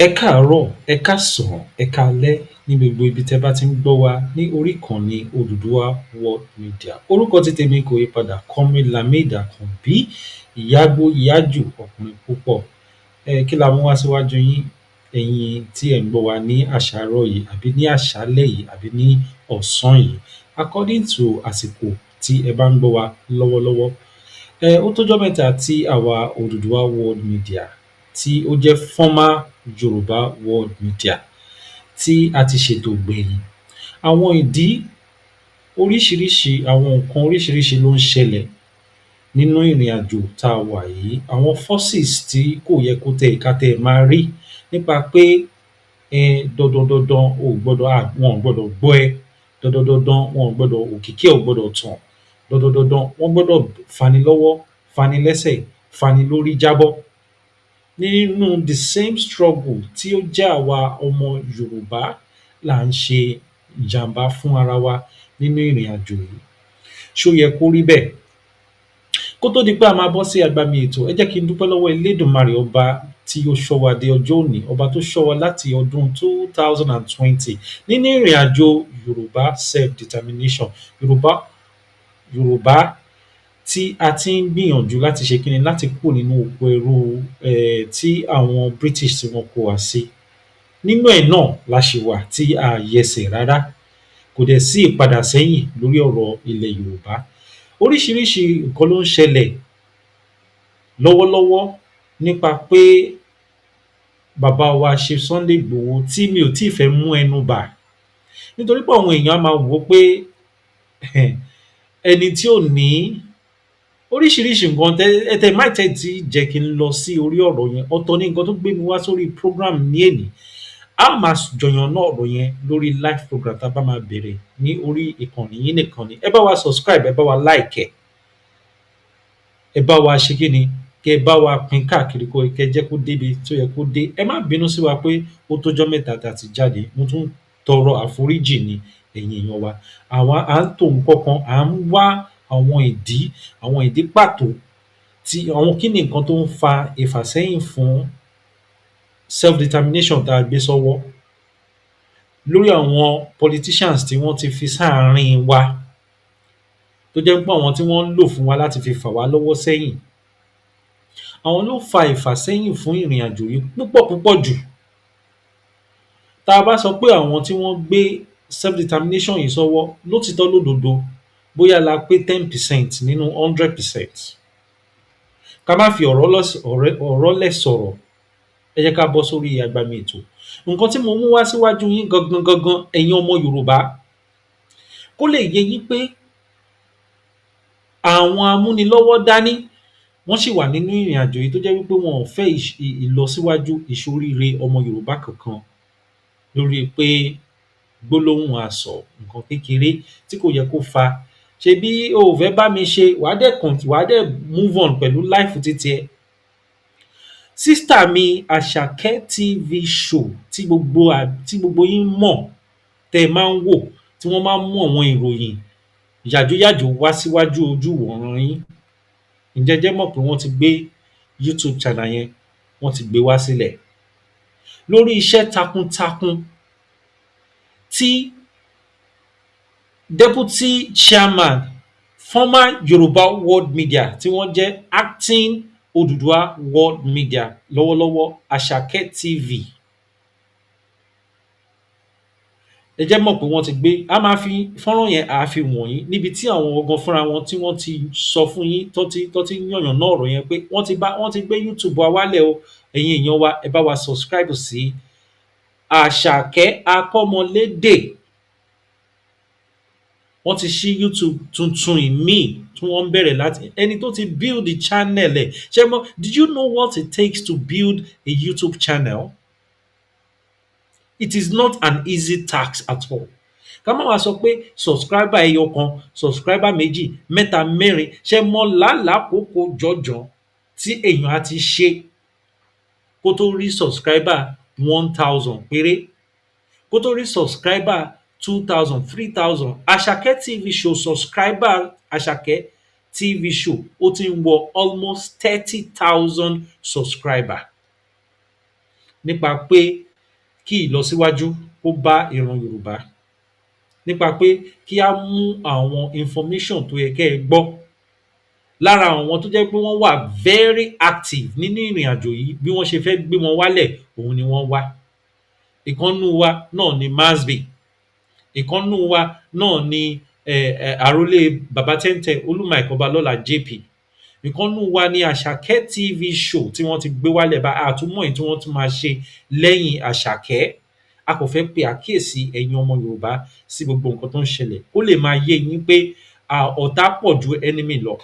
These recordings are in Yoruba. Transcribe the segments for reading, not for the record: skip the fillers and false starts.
Ẹ káàárọ̀, ẹ káàsán, ẹ káalẹ́ ní gbogbo ibi tẹ́ bá ti ń gbọ́ wa ní orí ìkànnì Odùduwà World Media. Orúkọ ti tèmi kò yí padà, Comrade Lamid Àkànbí, Ìyágbó Yájù, ọkùnrin púpọ̀. Kí la mú wá síwájú yín, ẹ̀yin tí ẹ̀ ń gbọ́ wa ní àṣàárọ̀ yìí, àbí ní àṣálẹ́ yìí, àbí ní ọ̀sán yìí, according to àsìkò tí ẹ bá ń gbọ́ wa lọ́wọ́lọ́wọ́? Ó tójọ́ mẹ́ta tí àwa Odùduwà World Media, tí ó jẹ́ former Yorùbá World Media, tí a ti ṣètò gbẹ̀yìn. Àwọn ìdí oríṣiríṣi, àwọn nǹkan oríṣiríṣi ló ń ṣẹlẹ̀ nínú ìrìn àjò tá a wà yìí. Àwọn forces tí kò yẹ kó tẹ ká tẹ máa rí nípa pé dandan dandan, o ò gbọdọ̀, wọn ò gbọdọ̀ gbọ́ ẹ, dandan dandan, wọn ò gbọdọ̀, òkìkí ẹ ò gbọdọ̀ tàn, dandan dandan, wọ́n gbọ́dọ̀ fani lọ́wọ́, fani lẹ́sẹ̀, fani lórí jábọ́ nínú the same struggle tí ó jẹ́. Àwa ọmọ Yorùbá là ń ṣe ìjàmbá fún ara wa nínú ìrìn àjò yìí. Ṣó yẹ kó rí bẹ́ẹ̀? Kó tó di pé a máa bọ́ sí agbami ètò, ẹ jẹ́ kí n dúpẹ́ lọ́wọ́ Elédùmarè, ọba tí ó ṣọ́ wa dé ọjọ́ òní, ọba tó ṣọ́ wa láti ọdún 2020 nínú ìrìn àjò Yorùbá self-determination, Yorùbá tí a ti ń gbìyànjú láti ṣe kíni, láti kúrò nínú oko ẹrú tí àwọn British tí wọ́n kó wa sí. Nínú ẹ̀ náà la ṣì wà tí a yẹsẹ̀ rárá. Kò dẹ̀ sí ìpadà sẹ́yìn lórí ọ̀rọ̀ ilẹ̀ Yorùbá. Oríṣiríṣi nǹkan ló ń ṣẹlẹ̀ lọ́wọ́lọ́wọ́ nípa pé bàbá wa Chief Sunday Igboho, tí mi ò tíì fẹ́ mú ẹnu bà, nítorí pé àwọn èèyàn á máa wò ó pé ẹni tí ò ní oríṣiríṣi nǹkan ẹ tẹ má tẹ̀ tí jẹ́ kí n lọ sí orí ọ̀rọ̀ yẹn. Ọ̀tọ̀ ní nǹkan tó gbé mi wá sórí program ní èní. A máa jọyàn náà ọ̀rọ̀ yẹn lórí live program tá a bá máa bẹ̀rẹ̀ ní orí ìkànnì yìí nìkan ni. Ẹ bá wa subscribe, ẹ bá wa like, ẹ bá wa ṣe kí ni, kẹ bá wa pín káàkiri, kó kẹ jẹ́ kó débi tó yẹ kó dé. Ẹ má bínú sí wa pé ó tójọ́ mẹ́ta tá a ti jáde. Mo tún tọrọ àforíjì ní, ẹ̀yin èèyàn wa. Àwa à ń tò nǹkan kan, à ń wá àwọn ìdí pàtó tí àwọn kí ni nǹkan tó ń fa ìfàsẹ́yìn fún self determination tá a gbé sọ́wọ́, lórí àwọn politicians tí wọ́n ti fi sáàárín wa, tó jẹ́ pé àwọn tí wọ́n ń lò fún wa láti fi fà wá lọ́wọ́ sẹ́yìn, àwọn ló fa ìfàsẹ́yìn fún ìrìn àjò yìí púpọ̀ púpọ̀ jù. Tá a bá sọ pé àwọn tí wọ́n gbé self determination yìí sọ́wọ́, lótìítọ́ lódodo, bóyá la pé 10% nínú 100%. Ká má fi ọ̀rọ̀ lẹ̀ sọ̀rọ̀, ẹ jẹ́ ká bọ́ sórí agbami ètò. Nǹkan tí mo mú wá síwájú yín gangan gangan, ẹ̀yin ọmọ Yorùbá, kó lè yé yín pé àwọn amúnilọ́wọ́ dání, wọ́n ṣì wà nínú ìrìn àjò yìí, tó jẹ́ wí pé wọn ò fẹ́ ìlọsíwájú, ìṣoríire ọmọ Yorùbá kankan, lórí pé gbólóhùn asọ̀, nǹkan kékeré tí kò yẹ kó fa. Ṣebí o ò fẹ́ bá mi ṣe, wàá dẹ̀ wàá dẹ̀ move on pẹ̀lú life títí ẹ. Sister mi, Àṣàkẹ́ TV Show, tí gbogbo yín mọ̀, tẹ́ ẹ máa ń wò, tí wọ́n máa ń mú àwọn ìròyìn yàjóyàjó wá síwájú ojú ìwòran yín, ǹjẹ́ ẹ jẹ́ mọ̀ pé wọ́n ti gbé YouTube channel yẹn, wọ́n ti gbé wá sílẹ̀, lórí iṣẹ́ takuntakun tí deputy chairman, former Yorùbá World Media, tí wọ́n jẹ́ acting Odùduwà World Media lọ́wọ́lọ́wọ́, Àṣàkẹ́ TV? Ẹ jẹ́ mọ̀ pé wọ́n ti gbé, a máa fi fọ́nrán yẹn, à á fi wọ̀nyí níbi tí àwọn gangan fúnra wọn tí wọ́n ti sọ fún yín, tó ti yànnàná ọ̀rọ̀ yẹn pé wọ́n ti gbé YouTube wa wálẹ̀ o. Ẹ̀yin èèyàn wa, ẹ bá wa subscribe sí Àṣàkẹ́ Akọ́mọlédè. Wọ́n ti ṣí YouTube tuntun ìmíì tí wọ́n ń bẹ̀rẹ̀ láti ẹni tó ti build the channel ẹ̀. Ṣé mọ̀, did you know what it takes to build a YouTube channel? It is not an easy task at all. Ká má wá sọ pé subscriber ẹyọ kan, subscriber méjì, mẹ́ta, mẹ́rin. Ṣé mọ̀ làálàá kòókòó jọ̀jọ̀ tí èèyàn á ti ṣe kó tó rí subscriber 1,000 péré, kó tó rí subscriber 2,000, 3,000? Àṣàkẹ́ TV Show, subscriber Àṣàkẹ́ TV Show, ó ti ń wọ almost 30,000 subscriber. Nípa pé kí ìlọsíwájú kó bá ìran Yorùbá, nípa pé kí á mú àwọn information tó yẹ kẹ́ ẹ gbọ́. Lára àwọn tó jẹ́ pé wọ́n wà very active nínú ìrìn àjò yìí, bí wọ́n ṣe fẹ́ gbé wọn wálẹ̀, òun ni wọ́n wá. Ìkan nínú wa náà ni Masbi, ìkan nínú wa náà ni àrólé Bàbá Tẹ́ntẹ́n Olú Mike Ọbalọ́la JP, ìkan nínú wa ni Àṣàkẹ́ TV Show tí wọ́n ti gbé wálẹ̀ bá àtúmọ̀ èyí tí wọ́n tún máa ṣe lẹ́yìn Àṣàkẹ́. A kò fẹ́ pe àkíyèsí ẹ̀yin ọmọ Yorùbá sí gbogbo nǹkan tó ń ṣẹlẹ̀, kó lè máa yé yín pé ọ̀tá pọ̀ ju enemy lọ.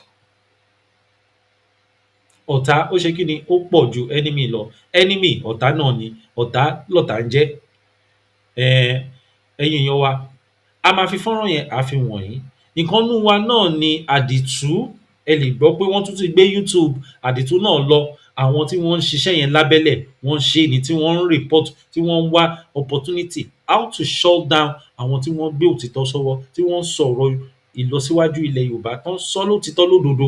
Ọ̀tá, ó ṣe kí ni? Ó pọ̀ ju enemy lọ. Enemy, ọ̀tá náà ni, ọ̀tá lọ̀tá ń jẹ́. Ẹ̀yin èèyàn wa, a máa fi fọ́nrán yẹn, à á fi wọ̀nyí. Ìkan nínú wa náà ni Àdìtú. Ẹ lè gbọ́ pé wọ́n tún ti gbé YouTube Àdìtú náà lọ. Àwọn tí wọ́n ń ṣiṣẹ́ yẹn lábẹ́lẹ̀, wọ́n ń ṣe é ni, tí wọ́n ń report, tí wọ́n ń wá opportunity how to shut down àwọn tí wọ́n gbé òtítọ́ sọ́wọ́, tí wọ́n ń sọ̀rọ̀ ìlọsíwájú ilẹ̀ Yorùbá, tó ń sọ lótìítọ́ lódodo,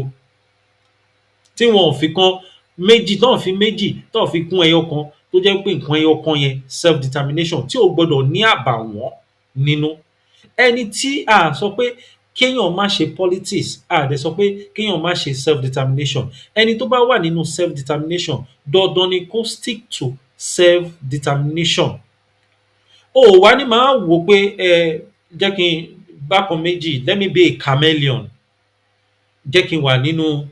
tí wọn ò fi kan méjì, tán fi méjì, tán fi kún ẹyọ kan, tó jẹ́ pé nǹkan ẹyọ kan yẹn, self determination, tí ò gbọdọ̀ ní àbàwọ́n nínú. Ẹni tí a sọ pé kéèyàn má ṣe politics, a dẹ̀ sọ pé kéèyàn má ṣe self determination. Ẹni tó bá wà nínú self determination, dandan ni kó stick to self determination. O ò wá ní máa wò ó pé ẹ jẹ́ kí n bákan méjì, let me be a chameleon, jẹ́ kí n wà nínú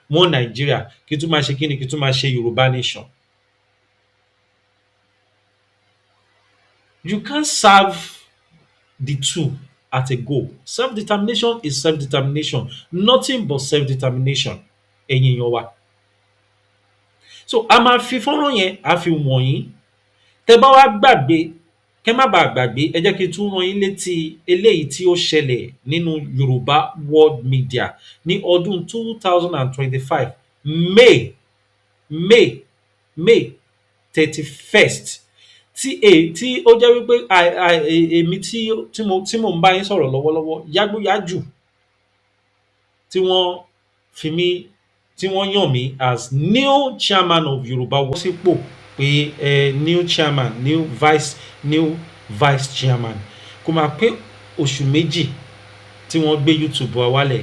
one Nigeria, kí n tún máa ṣe kí ni, kí n tún máa ṣe Yorùbá nation. You can't serve the two at a go. Self-determination is self-determination, nothing but self-determination, ẹ̀yin èèyàn wa. So a máa fi fọ́nrán yẹn, á fi wọ̀nyí. Tẹ́ bá wá gbàgbé, kẹ́ má bàa gbàgbé, ẹ jẹ́ kí n tún rán yín létí eléyìí tí ó ṣẹlẹ̀ nínú Yorùbá World Media ní ọdún 2025, May 31st, tí ó jẹ́ wípé èmi tí mo ń bá yín sọ̀rọ̀ lọ́wọ́lọ́wọ́, yágbóyájù tí wọ́n fi mí, tí wọ́n yàn mí as new chairman of Yorùbá World sípò pé new chairman, new vice chairman. Kò máa pé oṣù 2 tí wọ́n gbé YouTube wa wálẹ̀.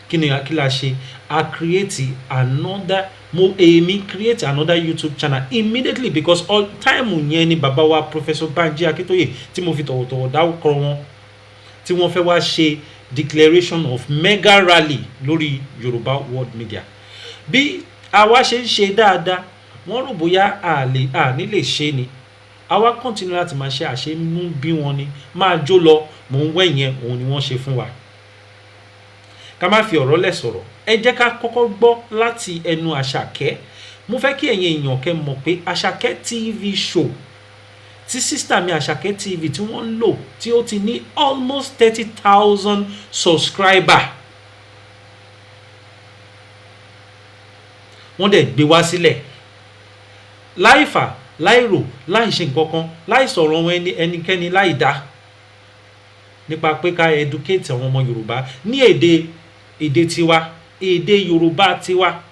Kí ni kí la ṣe? A create another, èmi create another YouTube channel immediately, because all time yẹn ni bàbá wa Professor Banji Akintoye, tí mo fi tọ̀wọ̀tọ̀wọ̀ dárúkọ wọn, tí wọ́n fẹ́ wá ṣe declaration of mega rally lórí Yorùbá World Media. Bí àwa ṣe ń ṣe dáadáa, wọ́n rò bóyá a lè a ní lè ṣe ni. Àwa continue láti máa ṣe àṣẹ mú bí wọn ni máa jó lọ. Mò ń wẹ̀yẹn, òun ni wọ́n ṣe fún wa. Ká má fi ọ̀rọ̀ lẹ̀ sọ̀rọ̀, ẹ jẹ́ ká kọ́kọ́ gbọ́ láti ẹnu Àṣàkẹ́. Mo fẹ́ kí ẹ̀yin èèyàn kẹ́ mọ̀ pé Àṣàkẹ́ TV Show tí sister mi Àṣàkẹ́ TV tí wọ́n ń lò, tí ó ti ní almost 30,000 subscriber, wọ́n dẹ̀ gbé wá sílẹ̀ láì fà, láì rò, láì ṣe nǹkan kan, láì sọ̀rọ̀ wọn ẹnikẹ́ni láì dá, nípa pé ká educate àwọn ọmọ Yorùbá ní èdè tiwa, èdè Yorùbá tiwa.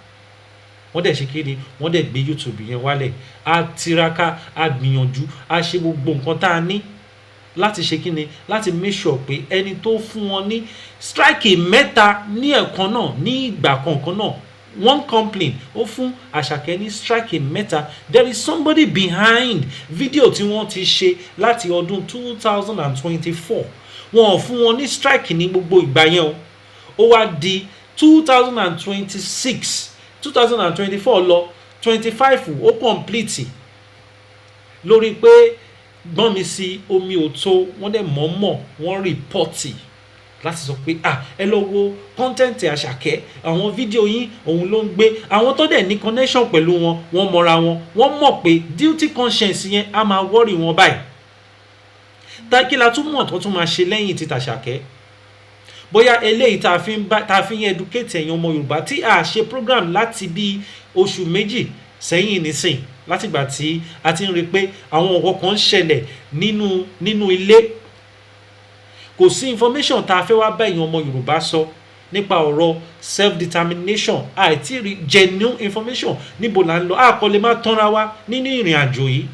Wọ́n dẹ̀ ṣe kéde, wọ́n dẹ̀ gbé YouTube yẹn wálẹ̀. A tiraka, a gbìyànjú, a ṣe gbogbo nǹkan tá a ní láti ṣe kíni, láti make sure pé ẹni tó fún wọn ní strike mẹ́ta ní ẹ̀kan náà, ní ìgbà kọ̀ọ̀kan náà, one complaint, ó fún Àṣàkẹ́ ní strike mẹ́ta. There is somebody behind video tí wọ́n ti ṣe láti ọdún 2024. Wọn ò fún wọn ní strike ní gbogbo ìgbà yẹn o. Ó wá di 2026, 2024 lọ 25, ó complete lórí pé gbọ́n mi sí omi ò tó. Wọ́n dẹ̀ mọ̀ọ́mọ̀ wọ́n report láti sọ pé, ah, ẹ lọ wo content Àṣàkẹ́, àwọn fídíò yín òun ló ń gbé. Àwọn tó dẹ̀ ní connection pẹ̀lú wọn, wọ́n mọra wọn, wọ́n mọ̀ pé guilty conscience yẹn á máa worry wọn báyìí. Ta kí la tún mọ̀ tó tún máa ṣe lẹ́yìn tí tàṣàkẹ́? Bóyá eléyìí tá a fi ń educate ẹ̀yin ọmọ Yorùbá, tí a ṣe program láti bí oṣù 2 sẹ́yìn nísìn, látìgbà tí a ti ń rí i pé àwọn nǹkan kan ń ṣẹlẹ̀ nínú ilé, kò sí information tá a fẹ́ wá bá ẹ̀yin ọmọ Yorùbá sọ. Nípa ọ̀rọ̀ self determination, àìtí rí genuine information. Níbo là ń lọ? A kò lè má tanra wa nínú ìrìn àjò yìí.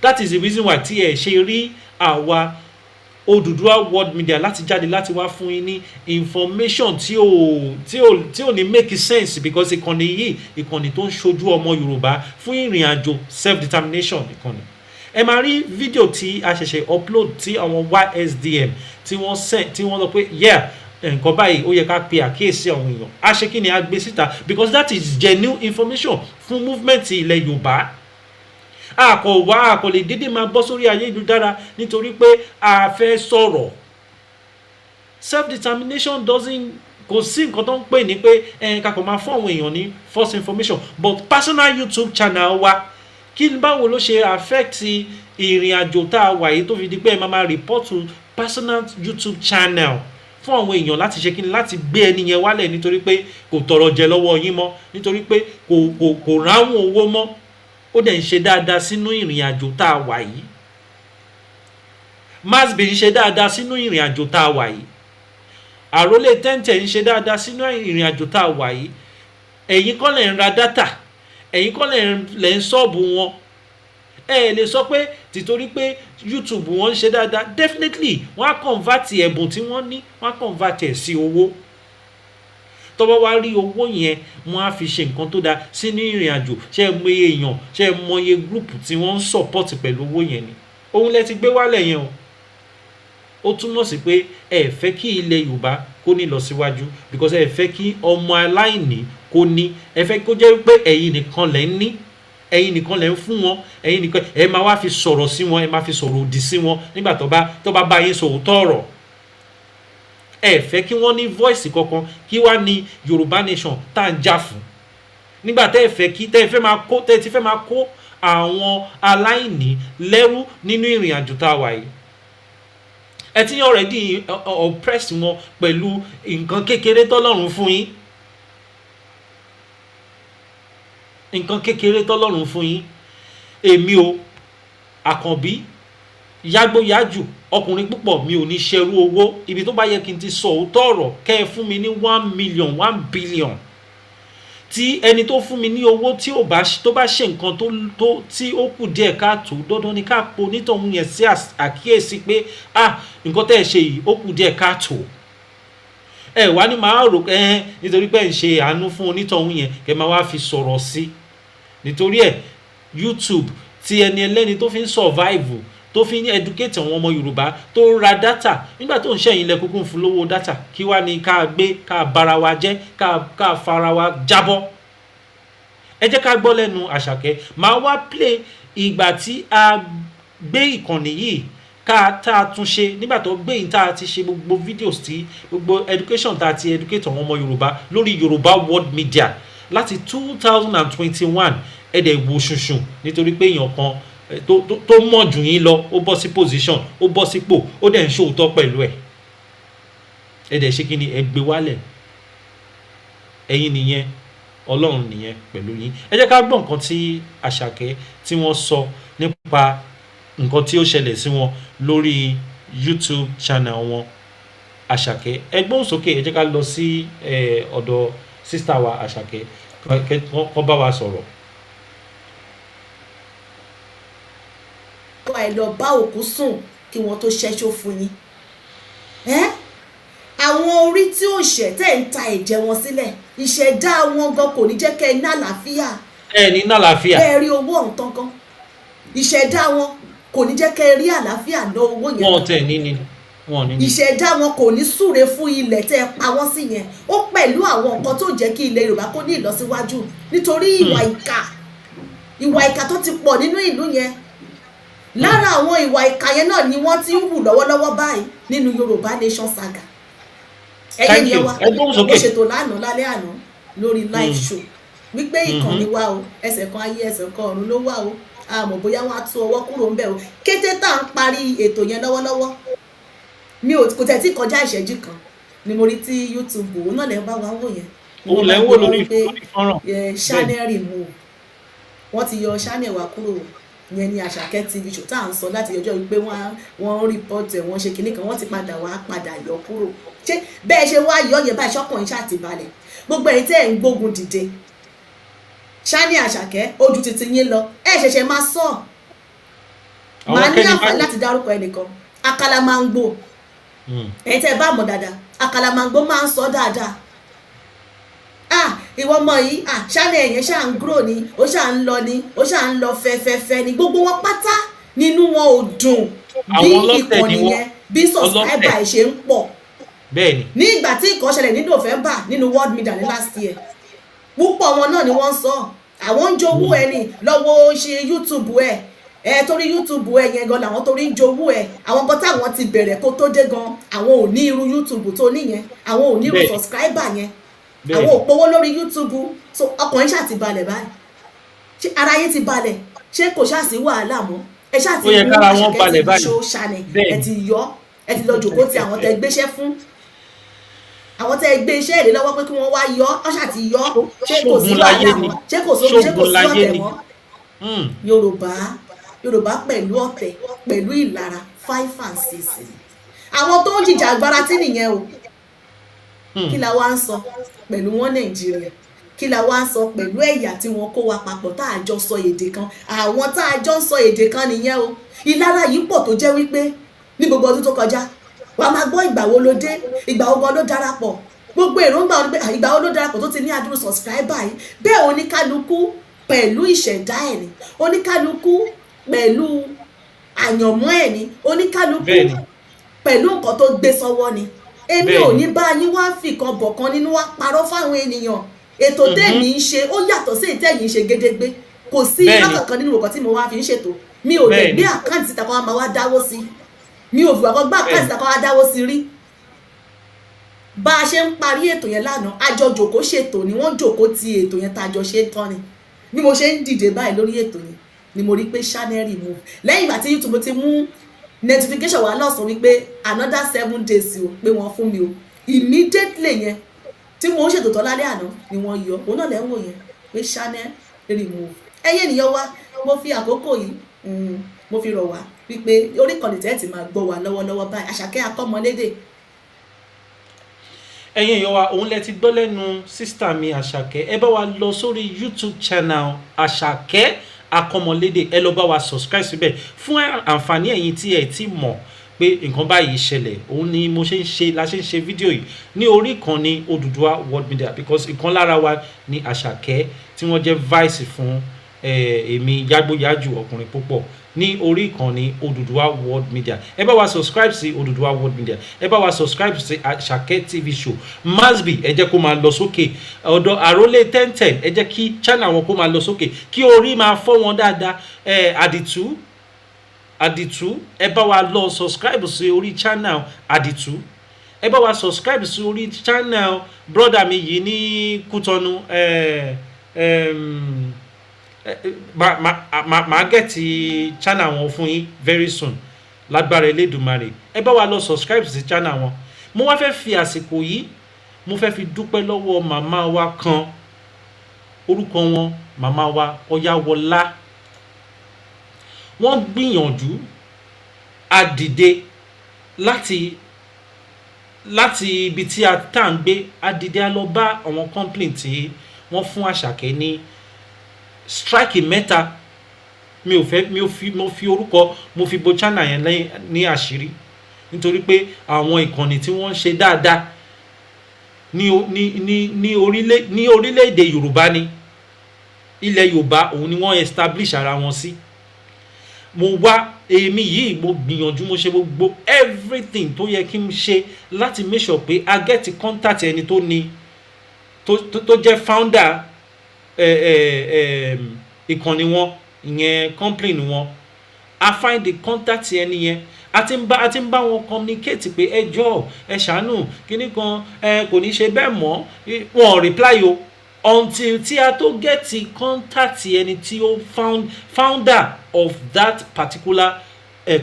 That is the reason why tí ẹ ṣe rí àwa Odùduwà World Media láti jáde láti wá fún yín ní information tí ò ní make sense, because ìkànnì yìí, ìkànnì tó ń ṣojú ọmọ Yorùbá fún ìrìn àjò self determination ìkànnì. Ẹ máa rí fídíò tí a ṣẹ̀ṣẹ̀ upload tí àwọn YSDM tí wọ́n send, tí wọ́n sọ pé, yeah, nǹkan báyìí, ó yẹ ká pe àkíyèsí àwọn èèyàn. A ṣe kí ni? A gbé síta, because that is genuine information fún movement ilẹ̀ Yorùbá. A kò wá, a kò lè dédé máa bọ́ sórí ayélujára nítorí pé a fẹ́ sọ̀rọ̀. Self determination doesn't, kò sí nǹkan tó ń pè ní pé ẹ ká kò máa fún àwọn èèyàn ní false information. But personal YouTube channel wa, kí báwo ló ṣe affect ìrìn àjò tá a wà yìí tó fi di pé ẹ máa report to personal YouTube channel fún àwọn èèyàn láti ṣe kíni, láti gbé ẹni yẹn wálẹ̀, nítorí pé kò tọrọ jẹ lọ́wọ́ yín mọ́, nítorí pé kò ráhùn owó mọ́, ó dẹ̀ ń ṣe dáadáa sínú ìrìn àjò tá a wà yìí? Masbi ń ṣe dáadáa sínú ìrìn àjò tá a wà yìí. Àrólé tẹ́ǹtẹ̀ ń ṣe dáadáa sínú ìrìn àjò tá a wà yìí. Ẹ̀yin kọ́ lẹ̀ ń ra data, ẹ̀yin kọ́ lẹ̀ ń sub wọn. Ẹ lè sọ pé tìtorí pé YouTube wọn ń ṣe dáadáa, definitely wọ́n á convert ẹ̀bùn tí wọ́n ní, wọ́n á convert ẹ̀ sí owó. Tọ́wọ́ wá rí owó yẹn, wọ́n á fi ṣe nǹkan tó dáa sínú ìrìn àjò. Ṣé ẹ mọ iye èèyàn, ṣé ẹ mọ iye group tí wọ́n ń support pẹ̀lú owó yẹn ni? Òun lẹ ti gbé wálẹ̀ yẹn o. Ó túmọ̀ sí pé ẹ fẹ́ kí ilẹ̀ Yorùbá kó ní lọ síwájú, because ẹ fẹ́ kí ọmọ aláìní kó ní. Ẹ fẹ́ kó jẹ́ pé ẹ̀yin nìkan lẹ̀ ń ní, ẹ̀yin nìkan lẹ̀ ń fún wọn, ẹ̀yin nìkan ẹ máa wá fi sọ̀rọ̀ sí wọn, ẹ máa fi sọ̀rọ̀ òdì sí wọn nígbà tó bá yín sọ òótọ́ ọ̀rọ̀. Ẹ fẹ́ kí wọ́n ní voice kankan. Kí wá ní Yorùbá Nation tá à ń jà fún, nígbà tẹ́ ẹ fẹ́ kí tẹ́ ẹ fẹ́ máa kó, tẹ́ ẹ ti fẹ́ máa kó àwọn aláìní lẹ́rú nínú ìrìn àjò tá a wà yìí? Ẹ ti already oppress wọn pẹ̀lú nǹkan kékeré tọ́lọ́run fún yín, nǹkan kékeré tọ́lọ́run fún yín. Èmi o, Àkànbí yágbóyájù, ọkùnrin púpọ̀, mi ò ní ṣerú owó. Ibi tó bá yẹ kí n ti sọ òótọ́ ọ̀rọ̀, kẹ́ ẹ fún mi ní 1 million, 1 billion, tí ẹni tó fún mi ní owó tí ò bá tó bá ṣe nǹkan tó tí ó kù díẹ̀ káàtó, dandan ni ká po onítọ̀hún yẹn sí àkíyèsí pé, ah, nǹkan tẹ́ ẹ ṣe yìí, ó kù díẹ̀ káàtó. Ẹ wá ní máa rò ẹ nítorí pé ẹ ń ṣe àánú fún onítọ̀hún yẹn, kẹ́ máa wá fi sọ̀rọ̀ sí. Nítorí ẹ YouTube tí ẹni ẹlẹ́ni tó fi ń survive, tó fi ń educate àwọn ọmọ Yorùbá, tó ń ra data nígbà tó ń ṣẹ̀yìn ilẹ̀ kúkú ń fún lówó data, kí wá ní ká gbé ká bára wa jẹ́, ká fara wa jábọ́? Ẹ jẹ́ ká gbọ́ lẹ́nu Àṣàkẹ́. Máa wá play ìgbà tí a gbé ìkànnì yìí ká tá a tún ṣe, nígbà tó gbé yìí tá a ti ṣe gbogbo videos, tí gbogbo education tá a ti educate àwọn ọmọ Yorùbá lórí Yorùbá World Media láti 2021. Ẹ dẹ̀ wo ṣùṣùn nítorí pé èèyàn kan tó mọ̀ jù yín lọ, ó bọ́ sí position, ó bọ́ sípò, ó dẹ̀ ń ṣòótọ́ pẹ̀lú ẹ̀. Ẹ dẹ̀ ṣe kí ni? Ẹ gbé wálẹ̀. Ẹ̀yin nìyẹn, Ọlọ́run nìyẹn pẹ̀lú yín. Ẹ jẹ́ ká gbọ́ nǹkan tí Àṣàkẹ́ tí wọ́n sọ nípa nǹkan tí ó ṣẹlẹ̀ sí wọn lórí YouTube channel wọn. Àṣàkẹ́, ẹ gbóhùn sókè. Ẹ jẹ́ ká lọ sí ọ̀dọ̀ sister wa Àṣàkẹ́ kó bá wa sọ̀rọ̀. Ẹ lọ bá òkú sùn kí wọ́n tó ṣẹ́ṣó fún yín. Àwọn orí tí ò ṣẹ̀ tẹ́ ń ta ẹ̀jẹ̀ wọn sílẹ̀, ìṣẹ̀dá wọn gan kò ní jẹ́ kẹ́ ẹ ní àlàáfíà. Ẹ ní ní àlàáfíà. Ẹ rí owó ọ̀hún tán gan, ìṣẹ̀dá wọn kò ní jẹ́ kẹ́ ẹ rí àlàáfíà ná owó yẹn. Wọn tẹ̀ ní ni wọn ní ni. Ìṣẹ̀dá wọn kò ní súre fún ilẹ̀ tẹ́ ẹ pa wọ́n sí yẹn. Ó pẹ̀lú àwọn nǹkan tó jẹ́ kí ilẹ̀ Yorùbá kó ní ìlọsíwájú, nítorí ìwà ìkà, ìwà ìkà tó ti pọ̀ nínú ìlú yẹn. Lára àwọn ìwà ìkà yẹn náà ni wọ́n ti ń hù lọ́wọ́lọ́wọ́ báyìí nínú Yorùbá Nation saga. Ẹ̀yin yẹn wa, mo ṣètò lánàá, lálẹ́ àná, lórí live show wípé ìkànnì wa o, ẹsẹ̀ kan ayé, ẹsẹ̀ kan ọ̀run ló wà o. Àmọ́ bóyá wọ́n á tú ọwọ́ kúrò ńbẹ̀ o. Kété tá à ń parí ètò yẹn lọ́wọ́lọ́wọ́, mi ò kò tẹ̀ tí kọjá ìṣẹ́jú kan ni mo rí tí YouTube, òun náà lè bá wa wò yẹn. Òun lẹ́ ń wò lórí fọ́nrán. Channel remove, wọ́n ti yọ channel wa kúrò. Ìyẹn ni Àṣàkẹ́ TV Show tá à ń sọ láti ọjọ́ wípé wọ́n report ẹ̀, wọ́n ṣe kinní kan, wọ́n ti padà wá padà yọ kúrò. Ṣé bẹ́ẹ̀ ṣe wá yọ yẹn báyìí, ṣọ́kàn yín ṣáà ti balẹ̀? Gbogbo ẹ̀yin tẹ́ ẹ̀ ń gbógun dìde ṣáni Àṣàkẹ́, ojú titi yín lọ, ẹ ṣẹ̀ṣẹ̀ máa sọ. Àwọn Màá ní kẹ́ni àǹfààní láti dárúkọ ẹnìkan, Akalamango. Ẹ̀yin tẹ́ ẹ bá mọ̀ dáadáa, Akalamango máa ń sọ dáadáa. Ah, ìwọ ọmọ yìí, ah, ṣáni ẹ̀yẹn ṣáà ń grow ni, ó ṣáà ń lọ ni, ó ṣáà ń lọ fẹ́fẹ́fẹ́ ni. Gbogbo wọn pátá nínú wọn ò dùn bí Àwọn ọlọ́tẹ̀ ìkànnì ni wọ́n. yẹn, bí subscriber Ọlọ́tẹ̀. ẹ̀ ṣe ń pọ̀. bẹ́ẹ̀ ni Ní ìgbà tí nǹkan ṣẹlẹ̀ ní November nínú world media ní last year, púpọ̀ wọn náà ni wọ́n ń sọ, àwọn ń jowú ẹ ní lọ́wọ́ ṣe YouTube ẹ ẹ torí YouTube ẹ yẹn gan làwọn torí ń jowú ẹ. Àwọn kan táwọn ti bẹ̀rẹ̀ kó tó dé gan, àwọn ò ní irú YouTube tó níyẹn, àwọn ò ní irú subscriber yẹn, àwọn ò powó lórí YouTube. So ọkàn yín ṣáà ti balẹ̀ báyìí? Ṣé ara yín ti balẹ̀? Ṣé kò ṣáà sí wàhálà mọ́? Ẹ ṣáà ti Ó yẹ mú kára wọn Àṣàkẹ́ balẹ̀ TV báyìí. Show channel, ẹ ti yọ, ẹ ti lọ jòkó ti àwọn tẹ gbéṣẹ́ fún, àwọn tẹ gbé iṣẹ́ èrè lọ́wọ́ pé kí wọ́n wá yọ ọ́, ṣáà ti yọ. Ṣé kò sí Ṣógun láyé wàhálà ni. mọ́? Ṣé kò sógun? Ṣé kò Ṣógun sí láyé ọ̀tẹ̀ ni. mọ́? Yorùbá, Yorùbá pẹ̀lú ọ̀tẹ̀, pẹ̀lú ìlara, five and six, àwọn tó ń jìjà agbára tí nìyẹn o. Kí la wá ń sọ pẹ̀lú wọn Nàìjíríà? Kí la wá ń sọ pẹ̀lú ẹ̀yà tí wọ́n kó wa papọ̀, tá a jọ sọ èdè kan? Àwọn tá a jọ ń sọ èdè kan nìyẹn o. Ìlara yìí pọ̀ tó jẹ́ wípé ní gbogbo ọdún tó kọjá, wàá máa gbọ́ ìgbà wo ló dé, ìgbà wo gan ló darapọ̀. Gbogbo èròǹgbà wọn ni pé, "Ah, ìgbà wo ló darapọ̀ tó ti ní adúrú subscriber yìí?" Bẹ́ẹ̀ oníkálukú pẹ̀lú ìṣẹ̀dá ẹ̀ ni, oníkálukú pẹ̀lú àyànmọ́ ẹ̀ ni, oníkálukú pẹ̀lú nǹkan tó gbé sọ́wọ́ ni. Èmi ò ní bá yín wá fìkan bọ̀kan nínú wá parọ́ fáwọn ènìyàn. Ètò tèmi ń ṣe, ó yàtọ̀ sí èyí tẹ̀yin ń ṣe gédégbé. Kò sí irọ́ kankan nínú nǹkan tí mo wá fi ń ṣètò. Mi ò lè gbé account síta kan wá máa wá dáwó sí. Mi ò fìgbà kan gbé account síta kan wá dáwó sí rí. Bá a ṣe ń parí ètò yẹn lánàá, àjọ jòkó ṣètò ni, wọ́n jòkó ti ètò yẹn tá a jọ ṣe tán ni. Bí mo ṣe ń dìde báyìí lórí ètò yẹn ni mo rí pé channel remove, lẹ́yìn ìgbà tí YouTube ti mú notification wá lọ́sàn-án wípé another 7 days o, pé wọ́n fún mi o. Immediately yẹn tí mo ń ṣètò tán lálẹ́ àná ni wọ́n yọ òun náà lẹ́wọ̀n yẹn pé channel remove. Ẹ̀yin ènìyàn wa, mo fi àkókò yìí, mo fi rọ̀ wá wípé orí ìkànnì tẹ́ ti máa gbọ́ wa lọ́wọ́lọ́wọ́ báyìí, Àṣàkẹ́ Akọ́mọlédè. Ẹ̀yin èèyàn wa, òun lẹ ti gbọ́ lẹ́nu sister mi Àṣàkẹ́. Ẹ bá wa lọ sórí YouTube channel Àṣàkẹ́ Akọ́mọlédè, ẹ lọ bá wa subscribe síbẹ̀. Fún àǹfààní ẹ̀yin tí ẹ ti mọ̀ pé nǹkan báyìí ṣẹlẹ̀, òun ni mo ṣe ń ṣe la ṣe ń ṣe fídíò yìí ní orí ìkànnì Odùduwà World Media, because ìkan lára wa ní Àṣàkẹ́ tí wọ́n jẹ́ vice fún èmi Yágbóyájù ọkùnrin púpọ̀ ní orí ìkànnì Odùduwà World Media. Ẹ bá wa subscribe sí Odùduwà World Media, ẹ bá wa subscribe sí Àṣàkẹ́ TV Show Masbi. Ẹ jẹ́ kó máa lọ sókè ọ̀dọ̀ àrólé 10 10. Ẹ jẹ́ kí channel wọn kó máa lọ sókè, kí orí máa fọ́ wọn dáadáa. Ẹ àdìtú, àdìtú, ẹ bá wa lọ subscribe sí orí channel Àdìtú. Ẹ bá wa subscribe sí orí channel brother mi yìí ní Kútọ́nù. Ẹ ẹ ma get channel wọn fún yín very soon lágbára Elédùmarè. Ẹ bá wa lọ subscribe sí channel wọn. Mo wá fẹ́ fi àsìkò yìí, mo fẹ́ fi dúpẹ́ lọ́wọ́ màmá wa kan, orúkọ wọn màmá wa Ọ̀yáwọlá. Wọ́n gbìyànjú a dìde láti ibi tí a tá à ń gbé, a dìde, a lọ bá àwọn company tí wọ́n fún Àṣàkẹ́ ní strike mẹ́ta. Mi ò fẹ́, mi ò fi, mo fi orúkọ, mo fi bo channel yẹn lẹ́yìn ní àṣírí, nítorí pé àwọn ìkànnì tí wọ́n ń ṣe dáadáa ní o- ní ní ní orílẹ̀ ní orílẹ̀-èdè Yorùbá ni, ilẹ̀ Yorùbá, òun ni wọ́n establish ara wọn sí. Mo wá, èmi yìí, mo gbìyànjú, mo ṣe gbogbo everything tó yẹ kí n ṣe láti make sure pé a get contact ẹni tó ní tó jẹ́ founder ẹ ẹ ẹ ìkànnì wọn ìyẹn, company wọn. A find the contact ẹni yẹn, a ti ń bá wọn communicate pé ẹ jọ̀ọ́, ẹ ṣàánú, kíní kan, ẹ kò ní ṣe bẹ́ẹ̀ mọ́. Wọn ò reply o until tí a tó get contact ẹni tí ó founder of that particular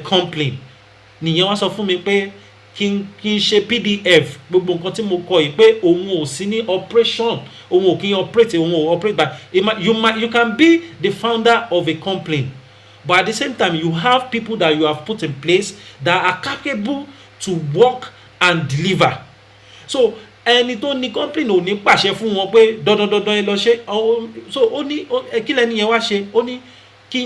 company. Nìyẹn wá sọ fún mi pé kí n ṣe PDF gbogbo nǹkan tí mo kọ yìí, pé òun ò sí ní operation, òun ò kí n operate, òun ò operate by you might, you can be the founder of a company but But at the same time, you have people that you have put in place that are capable to work and deliver. So ẹni tó ní company ò ní pàṣẹ fún wọn pé dandan dandan ẹ lọ ṣe. So ó ní kí lẹni yẹn wá ṣe? Ó ní kí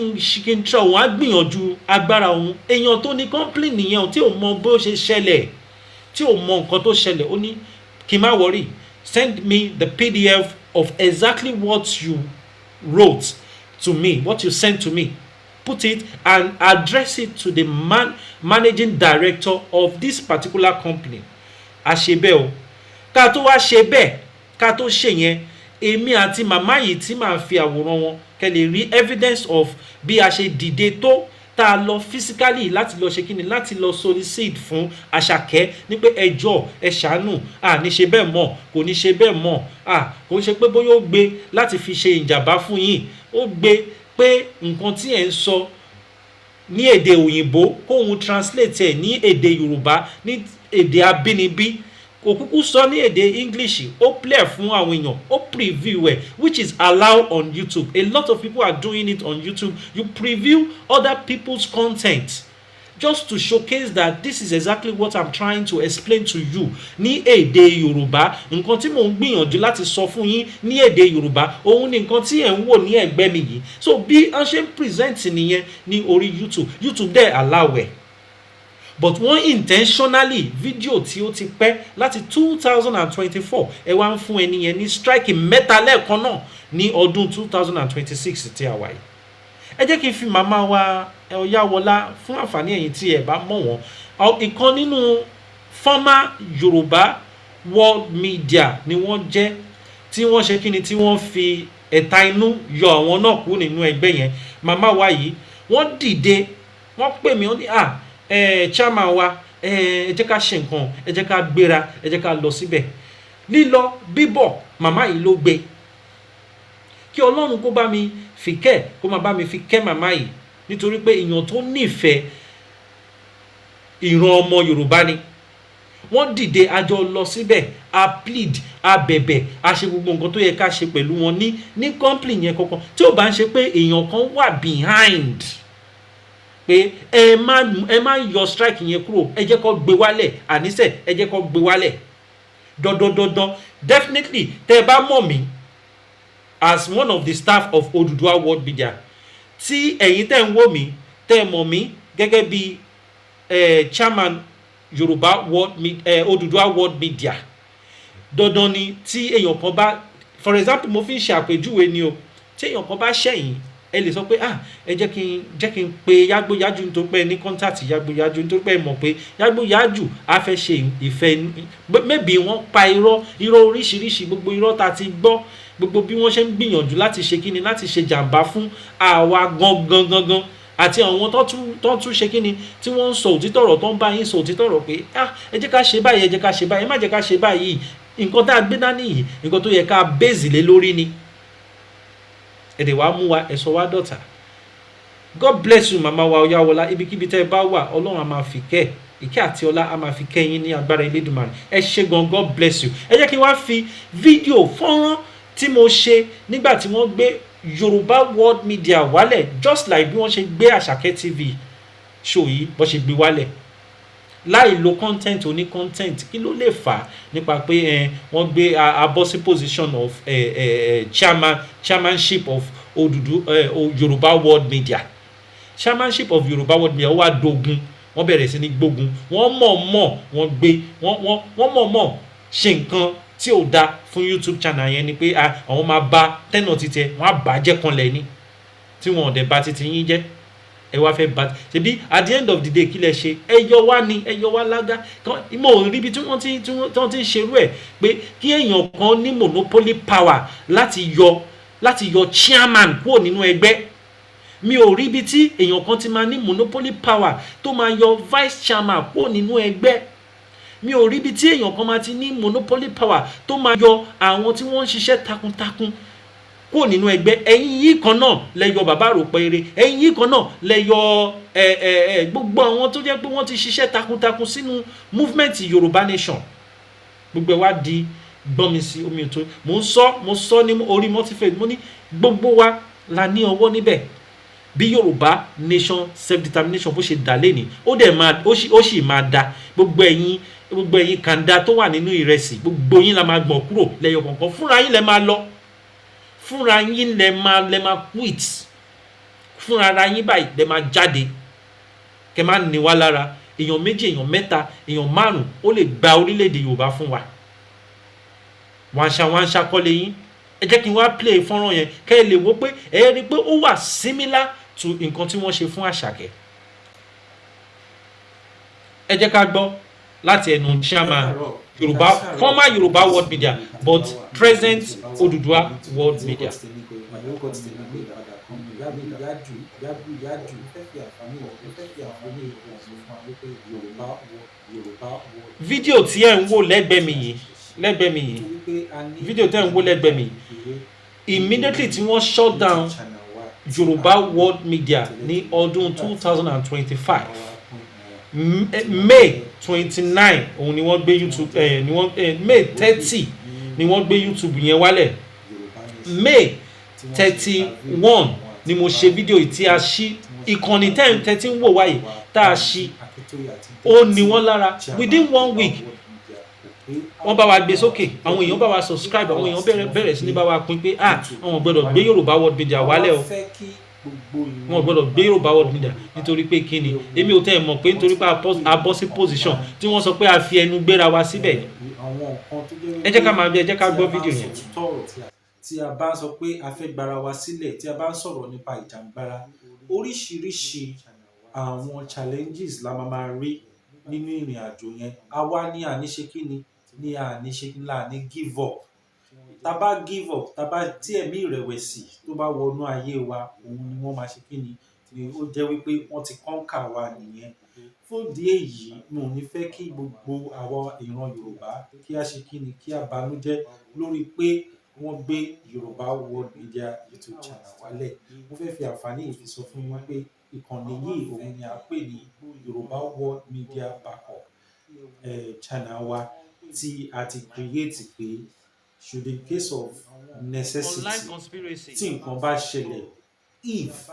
n try, òun á gbìyànjú agbára òun. Èèyàn tó ní company nìyẹn, tí ò mọ bó ṣe ṣẹlẹ̀, tí ò mọ nǹkan tó ṣẹlẹ̀. Ó ní kí n má worry, send me the PDF of exactly what you wrote to me, what you sent to me, put it and address it to the managing director of this particular company. A ṣe bẹ́ẹ̀ o. Ká tó wá ṣe bẹ́ẹ̀, ká tó ṣe yẹn, èmi àti màmá yìí, tí màá fi àwòrán wọn kẹ́ lè rí evidence of bí a ṣe dìde tó, tá a lọ physically láti lọ ṣe kíni, láti lọ solicit fún Àṣàkẹ́ ní pé ẹ jọ̀ọ́, ẹ ṣàánú, à ní ṣe bẹ́ẹ̀ mọ́, kò ní ṣe bẹ́ẹ̀ mọ́. À kò ń ṣe pé bóyá ó gbé láti fi ṣe ìjàmbá fún yín, ó gbé pé nǹkan tí ẹ̀ ń sọ ní èdè òyìnbó, kóun translate ẹ̀ ní èdè Yorùbá, ní èdè abínibí. Kò kúkú sọ ní èdè English, ó play fún àwọn èèyàn, ó preview ẹ̀, which is allowed on YouTube. A lot of people are doing it on YouTube. You preview other people's content just to showcase that this is exactly what I'm trying to explain to you ní èdè Yorùbá. Nǹkan tí mò ń gbìyànjú láti sọ fún yín ní èdè Yorùbá, òun ni nǹkan tí ẹ̀ ń wò ní ẹ̀gbẹ́ mi yìí. So bí wọ́n ṣe ń present nìyẹn ní orí YouTube. YouTube dẹ̀ allow ẹ̀, but wọ́n intentionally, fídíò tí ó ti pẹ́ láti 2024, ẹ wá ń fún ẹni yẹn ní strike mẹ́ta lẹ́ẹ̀kan náà ní ọdún 2026 tí a wà yìí. Ẹ jẹ́ kí n fi màmá wa Ọ̀yáwọlá fún àǹfààní ẹ̀yin tí ẹ bá mọ̀ wọ́n. Ìkan nínú former Yorùbá World Media ni wọ́n jẹ́, tí wọ́n ṣe kíni, tí wọ́n fi ẹ̀ta inú yọ àwọn náà kú nínú ẹgbẹ́ yẹn. Màmá wa yìí, wọ́n dìde, wọ́n pè mí, wọ́n ní, "Ah, chairman wa, ẹ jẹ́ ká ṣe nǹkan, ẹ jẹ́ ká gbéra, ẹ jẹ́ ká lọ síbẹ̀." Lílọ bíbọ̀, màmá yìí ló gbé. Kí Ọlọ́run kó bá mi fi kẹ́, kó máa bá mi fi kẹ́ màmá yìí, nítorí pé èèyàn tó nífẹ̀ẹ́ ìran ọmọ Yorùbá ni wọ́n. Dìde, a jọ lọ síbẹ̀, a plead, a bẹ̀bẹ̀, a ṣe gbogbo nǹkan tó yẹ ká ṣe pẹ̀lú wọn ní company yẹn kankan. Tí ò bá ń ṣe pé èèyàn kan wà behind pé ẹ má yọ strike yẹn kúrò, ẹ jẹ́ kó gbé wálẹ̀, àníṣe ẹ jẹ́ kó gbé wálẹ̀ dandandandan. Definitely, tẹ́ ẹ bá mọ̀ mí as one of the staff of Oduduwa World Media, tí ẹ̀yin tẹ́ ń wò mí, tẹ́ ẹ mọ̀ mí gẹ́gẹ́ bí chairman Yorùbá World, Oduduwa World Media, dandan ni tí èèyàn kan bá, for example, mo fi ń ṣe àpèjúwe ni o, tí èèyàn kan bá ṣẹ̀yìn, ẹ lè sọ pé, "Ah, ẹ jẹ́ kí n pe Yágbóyájú," nítorí pé ẹ ní contact Yágbóyájú, nítorí pé ẹ mọ̀ pé Yágbóyájú á fẹ́ ṣe ìfẹ́. Maybe wọ́n pa irọ́, irọ́ oríṣiríṣi, gbogbo irọ́ tá a ti gbọ́, gbogbo bí wọ́n ṣe ń gbìyànjú láti ṣe kíni, láti ṣe jàǹbá fún àwa gangan gangan àti àwọn tó tún ṣe kíni, tí wọ́n ń sọ òtítọ́ ọ̀rọ̀, tó ń bá yín sọ òtítọ́ ọ̀rọ̀ pé, "Ah, ẹ jẹ́ ká ṣe báyìí, ẹ jẹ́ ká ṣe báyìí, ẹ má jẹ́ ká ṣe báyìí, nǹkan tá a gbé dání yìí, nǹkan tó yẹ ká base lé lórí ni." Ẹ dẹ̀ wá mú wa, ẹ sọ wá dọ̀tá. God bless you, màmá wa Ọ̀yáwọlá. Ibikíbi tẹ́ ẹ bá wà, Ọlọ́run á máa fi kẹ́, ìkẹ́ àti ọlá á máa fi kẹ́ yín ní agbára Elédùmarè. Ẹ ṣé gan, God bless you. Ẹ jẹ́ kí n wá fi fídíò fọ́nrán tí mo ṣe nígbà tí wọ́n gbé Yorùbá World Media wálẹ̀, just like bí wọ́n ṣe gbé Àṣàkẹ́ TV show yìí, bó ṣe gbé wálẹ̀ láì lo content oní content. Kí ló lè fà á nípa pé wọ́n gbé a bọ́ sí position of chairmanship of Yorùbá World Media, chairmanship of Yorùbá World Media, ó wá dogun, wọ́n bẹ̀rẹ̀ sí ní gbógun, wọ́n mọ̀ mọ̀, wọ́n gbé wọ́n wọ́n wọ́n mọ̀ mọ̀ ṣe nǹkan tí ò da fún YouTube channel yẹn, ni pé àwọn máa bá tẹ́nà títẹ, wọ́n á bàjẹ́ kanlẹ̀ ni, tí wọn ò dẹ̀ bà titi yín jẹ́. Ẹ wá fẹ́ bá ṣebí, at the end of the day, kí lẹ ṣe? Ẹ yọ wá ni, ẹ yọ wá lágá. Mo ò rí ibi tí wọ́n ti ń ṣerú ẹ̀ pé kí èèyàn kan ní monopoly power láti yọ chairman kúrò nínú ẹgbẹ́. Mi ò rí ibi tí èèyàn kan ti máa ní monopoly power tó máa yọ vice chairman kúrò nínú ẹgbẹ́. Mi ò rí ibi tí èèyàn kan máa ti ní monopoly power tó máa yọ àwọn tí wọ́n ń ṣiṣẹ́ takuntakun kúrò nínú ẹgbẹ́. Ẹ̀yin yìí kan náà lẹ yọ bàbá Àròpọ̀ ẹ̀yin yìí kan náà lẹ yọ ẹ ẹ ẹ gbogbo àwọn tó jẹ́ pé wọ́n ti ṣiṣẹ́ takuntakun sínú movement Yorùbá Nation. Gbogbo ẹ wá di gbọ́n mi sí omi òtó. Mo ń sọ, mo sọ ní orí multifaith, mo ní gbogbo wa la ní ọwọ́ níbẹ̀. Bí Yorùbá nation self determination bó ṣe dà lẹ́ni, ó dẹ̀ máa ó sì máa da. Gbogbo ẹ̀yin kàńdá tó wà nínú ìrẹsì, gbogbo yín la máa gbọ̀n kúrò lẹ́yọ kọ̀ọ̀kan. Fúnra yín lẹ máa lọ, fúnra yín lẹ máa quit, fúnra ara yín báyìí lẹ máa jáde. Kẹ má ní wá lára. Èèyàn méjì, èèyàn mẹ́ta, èèyàn márùn ó lè gba orílẹ̀-èdè Yorùbá fún wa. Wàǹṣà wàǹṣà kọ́lé yín. Ẹ jẹ́ kí n wá play fọ́nrán yẹn, kẹ́ ẹ lè wo pé ẹ rí i pé ó wà similar to nǹkan tí wọ́n ṣe fún Àṣàkẹ́. Ẹ jẹ́ ká gbọ́ láti ẹnu chairman Yorùbá, former Yorùbá World Media but present Odùduwà World Media. Orúkọ ti tèmi pé ìpadà kan yájú yájú yájú fẹ́ fi àǹfààní ìwọ̀n sọ fún wa wípé Yorùbá wọ. Fídíò tí ẹ̀ ń wò lẹ́gbẹ̀ẹ́ mi yìí, fídíò tẹ́ ń wò lẹ́gbẹ̀ẹ́ mi yìí, immediately tí wọ́n shut down Yorùbá World Media ní ọdún 2025, May 29 òun ni wọ́n gbé YouTube ni wọ́n May 30 ni wọ́n gbé YouTube yẹn wálẹ̀. May 31 ni mo ṣe fídíò yìí tí a ṣí ìkànnì tẹ́ ń wò wáyé tá a ṣí. Ó ní wọ́n lára. Within one week, wọ́n bá wa gbé sókè, àwọn èèyàn bá wa subscribe, àwọn èèyàn bẹ̀rẹ̀ sí ní bá wa pín pé, ah, àwọn gbọ́dọ̀ gbé Yorùbá World Media wálẹ̀ o, wọn gbọ́dọ̀ gbé Yorùbá World Media. Nítorí pé kí ni? Èmi ò tẹ́ ẹ mọ̀ pé nítorí pé a bọ́ sí position tí wọ́n sọ pé a fi ẹnu gbéra wa síbẹ̀ ni. Ẹ jẹ́ ká máa ẹ jẹ́ ká gbọ́ fídíò yẹn. Tí a bá ń sọ pé a fẹ́ gbára wa sílẹ̀, tí a bá ń sọ̀rọ̀ nípa ìjàngbara, oríṣiríṣi àwọn challenges la máa rí nínú ìrìn àjò yẹn. Àwa ní àní ṣe kí ni ní àní ṣe kí ni là ní give up. Tá bá give up, tá bá tí ẹ̀mí ìrẹ̀wẹ̀sì tó bá wọnú ayé wa, òun ni wọ́n máa ṣe kí ni ó jẹ́ wípé wọ́n ti conquer wa nìyẹn. Fún ìdí èyí, mo ò ní fẹ́ kí gbogbo àwa ìran Yorùbá kí a ṣe kí ni kí a banújẹ́ lórí pé wọ́n gbé Yorùbá World Media YouTube channel wálẹ̀. Mo fẹ́ fi àǹfààní yìí fi sọ fún yín pé ìkànnì yìí, òun ni à ń pè ní Yorùbá World Media Backup channel wa tí a ti create pé should in case of necessity, Online conspiracy. tí nǹkan bá ṣẹlẹ̀, if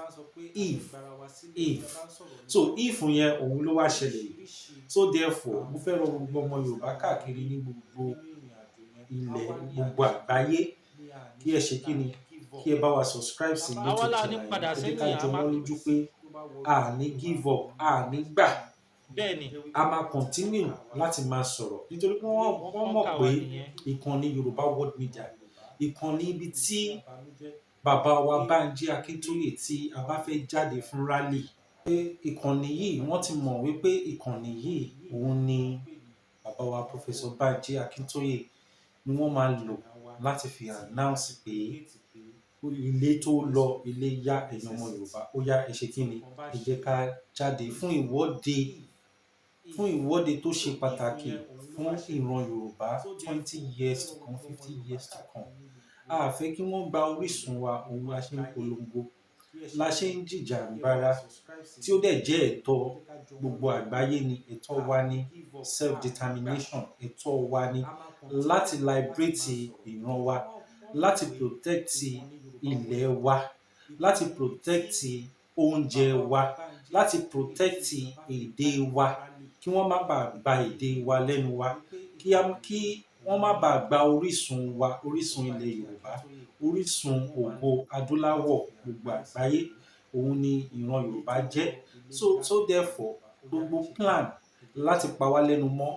so if yẹn, òun ló wá ṣẹlẹ̀ yìí. So therefore, mo fẹ́ rọ gbogbo ọmọ Yorùbá káàkiri ní gbogbo ilẹ̀, gbogbo àgbáyé, kí ẹ ṣe kí ni kí ẹ bá wa subscribe sí Àwa YouTube la ní channel yìí. padà Ẹ jẹ́ sẹ́yìn, ká jọ a máa wọ́n lójú pé a ní give up, a ní gbà. Bẹ́ẹ̀ ni. A máa continue láti máa sọ̀rọ̀ nítorí pé wọ́n mọ̀ pé ìkànnì Yorùbá World Media, ìkànnì ibi tí bàbá wa Bánjí Akíntóyè, tí a bá fẹ́ jáde fún rally, pé ìkànnì yìí, wọ́n ti mọ̀ wípé ìkànnì yìí, òun ni bàbá wa Professor Bánjí Akíntóyè ni wọ́n máa lò láti fi announce pé ilé tó lọ, ilé yá, ẹ̀yin ọmọ Yorùbá, ó yá, ẹ ṣe kí ni, ẹ jẹ́ ká jáde fún ìwọ́de tó ṣe pàtàkì fún ìran Yorùbá, 20 years to come, 50 years to come. A fẹ́ kí wọ́n gba orísun wa. Òun la ṣe ń polongo, la ṣe ń jìjàǹgbara, tí ó dẹ̀ jẹ́ ẹ̀tọ́ gbogbo àgbáyé ni. Ẹ̀tọ́ wa ní self determination, ẹ̀tọ́ wa ní láti liberate ìran wa, láti protect ilẹ̀ wa, láti protect oúnjẹ wa, láti protect èdè wa, kí wọ́n má bàa gba èdè wa lẹ́nu wa, kí wọ́n má bàa gba orísun wa, orísun ilẹ̀ Yorùbá, orísun ògo adúláwọ̀ gbogbo àgbáyé, òun ni ìran Yorùbá jẹ́. So therefore, gbogbo plan láti pa wá lẹ́nu mọ́,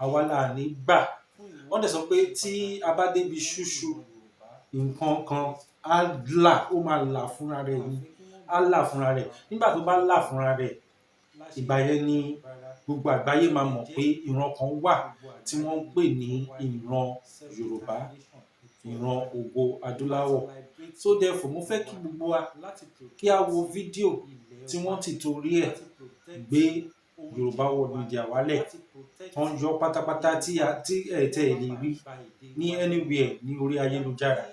àwa là ní gbà. Wọ́n dẹ̀ sọ pé tí a bá débi ṣúṣu, nǹkan kan á là, ó máa là fúnra rẹ̀ ni, á là fúnra rẹ̀. Nígbà tó bá là fúnra rẹ̀, ìgbà yẹn ni gbogbo àgbáyé máa mọ̀ pé ìran kan wà tí wọ́n ń pè ní ìran Yorùbá, ìran ògo adúláwọ̀. So therefore, mo fẹ́ kí gbogbo wa kí a wo fídíò tí wọ́n ti torí ẹ̀ gbé Yorùbá World Media wálẹ̀, tó ń yọ pátápátá, tí a tí ẹ̀ tẹ́ ẹ̀ lè rí ní anywhere ní orí ayélujára.